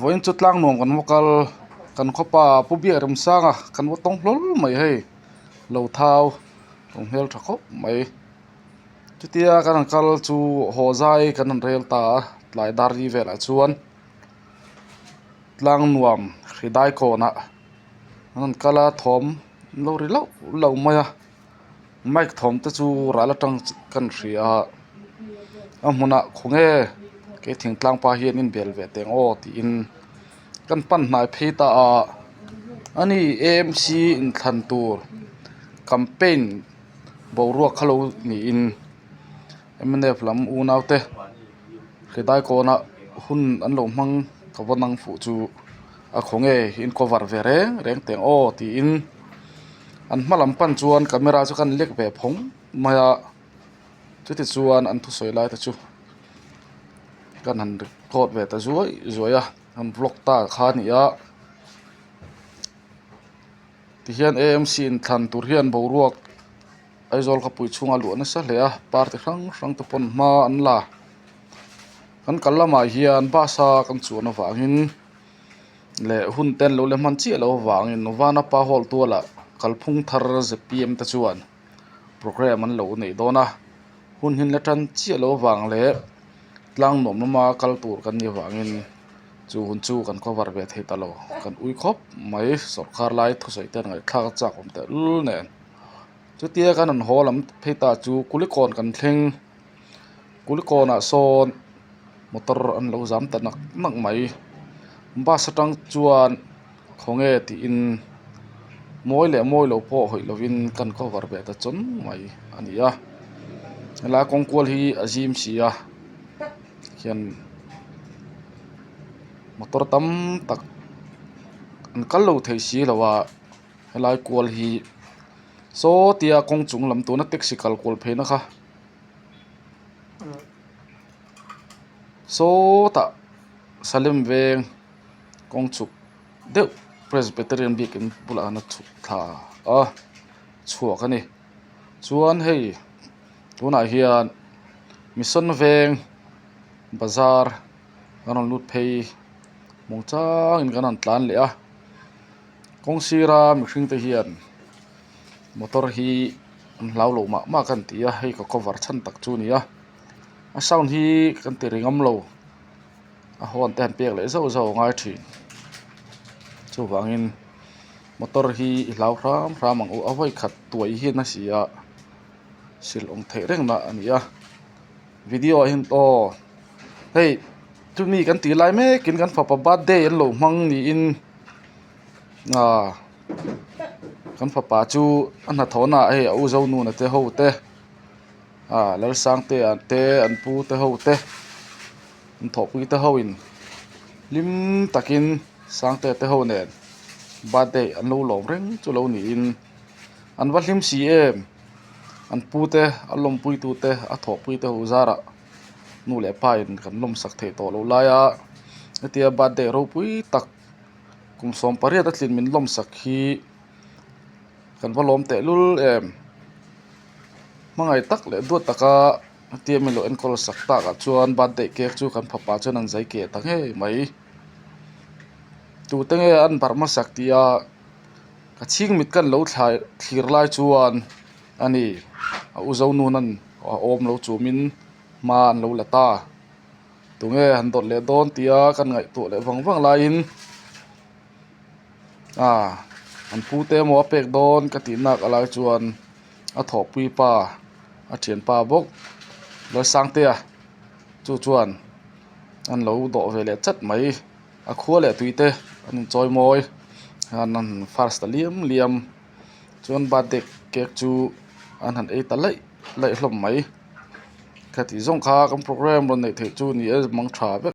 Vawiin chu tlang nuam kan va kal kan khawpa Pu Biak Remsanga kan va tawng hlawl mai hei lo thau lo hmel tha khawp mai chutia kan han kal chu haw zai kan han rel ta a tlai dar ri velah chuan tlang nuam hri dai kawnah an rawn kal a thawm an lo ri lauh lauh mai a. Mic thawm te chu ral atang kan hria a a hmunah khawnge kei thingtlang pa hian in bel ve teng aw tiin kan pan hnai phei ta a ani A M C inthlan tur campaign boruak kha lo niin M N F lam unau te hridai kawnah hun an lo hmang ka va nang fuh chu a khawnge in cover ve reng reng teng aw tiin. An hma lam pan chuan camera chu kan lek ve phawng mai a chuti chuan an thusawi lai te chu kan han record ve ta zuai zuai a an vlog ta kha a ni a tihian A M C inthlan tur hian boruak Aizawl khawpui chhungah a luah nasa hle a party hrang hrang te pawn hma an la kan kal lamah hian bus a kan chuan avangin. Leh hun te an lo la hman chiah loh avangin Vanapa hall tualah kalphung thar Z P M te chuan programme an lo neih dawn a hun hi an la tan chiah loh avang leh tlang nuam lama kal tur kan nih avangin chu hun chu kan cover ve thei ta lo kan ui khawp mai sawrkar lai thusawi te an ngaihthlak a chak awm tehlul nen chutia kan han haw lam phei ta chu kulikawn kan thleng kulikawnah sawn. Motor an lo zam ta nak nak mai bus atang chuan khawnge tiin mawi leh mawi lo pawh hawi lovin kan cover ve ta chawn mai a ni a helai kawng kual hi a zim si a hian motor tam tak an kal lo thei si lo a helai kual hi saw tia kawng chung lam tuna taxi kal kual phei na kha. Sawtah Salem veng kawng chhuk deuh Presbyterian biakin bulah hian a chhuk thla a chhuak a ni chuan hei tunah hian mission veng bazar kan rawn lut phei muang changin kan rawn tlan leh a kawng sira mihring te hian motor hi an hlau lo mah mah ka ni a hei ka cover chhan tak chu a ni a. A sound hi kan ti ri ngam lo a horn te han pek leh zauh zauh a ngai thin chuvangin motor hi i hlau hram hram ang u a vawi khat tuai hian a si a sil awm theih reng na a ni a video ah hian aw hei chumi kan tih lai mekin kan fapa birthday an lo hmang niin ah kan fapa chu a hnathawhna ah hei a u zonuna te ho te. Ah Lalsangtea te an pu te ho te an thawhpui te ho in hlim takin Sangtea te ho nen birthday an lo lawm reng chu lo niin an va hlim si em an pu te a lawmpui tu te a thawhpui te ho zarah nu leh pa in kan lawmsak theih tawh loh lai a hetia birthday ropui tak kum 18 a tlin min lawmsak hi. Kan va lawm tehlul em hmangaih tak leh duat taka hetia min lo enkawl sak takah chuan birthday cake chu kan fapa chuan an zai keh ta ngei mai tute nge an barh hmasak tih a ka chhing mit kan lo thlai thlir lai chuan a ni a u zo nun an a awm lo chumin hma an lo la ta tunge han dawt leh dawn tia kan ngaihtuah leh vang vang laiin. Ah an pu te emaw a pek dawn ka tih nak a lai chuan a thawhpui pa a thianpa bawk Lalsangtea chu chuan an lo dawh ve leh chat mai a khua leh tui te an inchawi mawi an han first ta liam liam chuan birthday cake chu an han ei ta laih laih hlawm mai ka tih zawng kha kan programme rawn neih theih chu ni e mang tha vek.